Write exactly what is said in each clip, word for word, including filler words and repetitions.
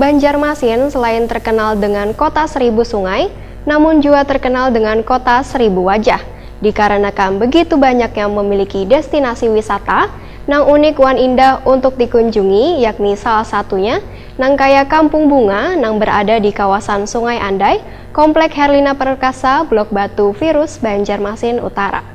Banjarmasin selain terkenal dengan kota seribu sungai, namun jua terkenal dengan kota seribu wajah, dikaranakan begitu banyak yang memiliki destinasi wisata nang unik wan indah untuk dikunjungi, yakni salah satunya nang kaya Kampung Bunga nang berada di kawasan Sungai Andai, Komplek Herlina Perkasa, Blok Batu Virus, Banjarmasin Utara.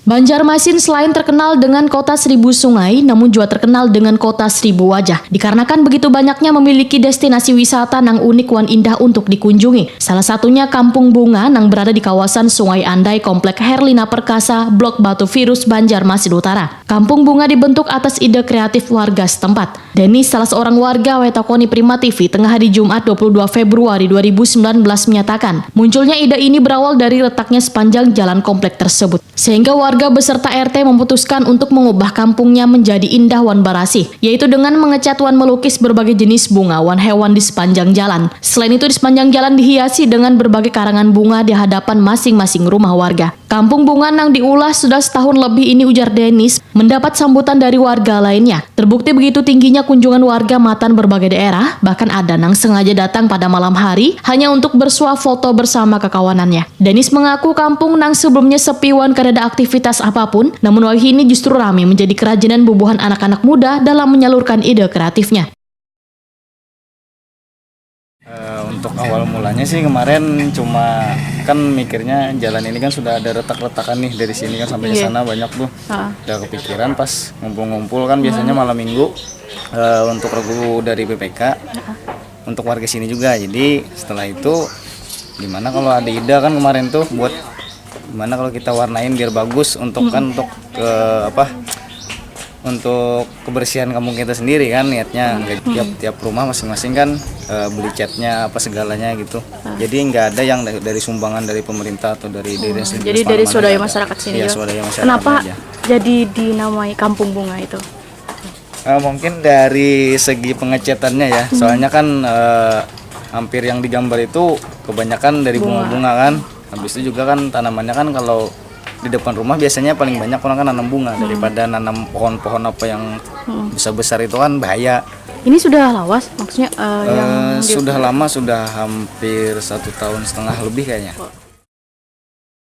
Banjarmasin selain terkenal dengan kota seribu sungai, namun jua terkenal dengan kota seribu wajah. Dikarenakan begitu banyaknya memiliki destinasi wisata nang unik wan indah untuk dikunjungi. Salah satunya Kampung Bunga nang berada di kawasan Sungai Andai, Komplek Herlina Perkasa, Blok Batu Virus, Banjarmasin Utara. Kampung Bunga dibentuk atas ide kreatif warga setempat. Denis, salah seorang warga Wetokoni Prima T V, tengah hari Jumat dua puluh dua Februari dua ribu sembilan belas menyatakan, munculnya ide ini berawal dari retaknya sepanjang jalan komplek tersebut. Sehingga warga beserta R T memutuskan untuk mengubah kampungnya menjadi indah wan barasih, yaitu dengan mengecat wan melukis berbagai jenis bunga wan hewan di sepanjang jalan. Selain itu, di sepanjang jalan dihiasi dengan berbagai karangan bunga di hadapan masing-masing rumah warga. Kampung Bunga nang diulah sudah setahun lebih ini, ujar Denis, mendapat sambutan dari warga lainnya. Terbukti begitu tingginya kunjungan warga matan berbagai daerah, bahkan ada nang sengaja datang pada malam hari hanya untuk bersuah foto bersama kekawanannya. Denis mengaku kampung nang sebelumnya sepi wan kadada aktivitas apapun, namun wahini justru rame menjadi kerajinan bubuhan anak-anak muda dalam menyalurkan ide kreatifnya. Eh, untuk awal mulanya sih kemarin cuma kan mikirnya jalan ini kan sudah ada retak-retakan nih dari sini kan sampai ke Iya. sana banyak tuh. Ah. Udah kepikiran pas ngumpul-ngumpul kan biasanya malam minggu eh, untuk regu dari B P K untuk warga sini juga. Jadi setelah itu gimana kalau ada ide kan kemarin tuh buat gimana kalau kita warnain biar bagus untuk kan untuk ke apa untuk kebersihan kampung kita sendiri kan niatnya. Tiap tiap rumah masing-masing kan eh, beli catnya apa segalanya gitu. Jadi nggak ada yang dari, dari sumbangan dari pemerintah atau dari dinas Jadi dari swadaya masyarakat sini Iya, ya. Swadaya masyarakat Kenapa aja. Jadi dinamai Kampung Bunga itu? Eh, mungkin dari segi pengecatannya ya, soalnya kan eh, hampir yang digambar itu kebanyakan dari bunga-bunga kan. Habis itu juga kan tanamannya kan kalau di depan rumah biasanya paling banyak orang kan nanam bunga daripada nanam pohon-pohon apa yang besar-besar itu kan bahaya. Ini sudah lawas, maksudnya eh, yang Eh, di- sudah lama, sudah hampir satu tahun setengah lebih kayaknya.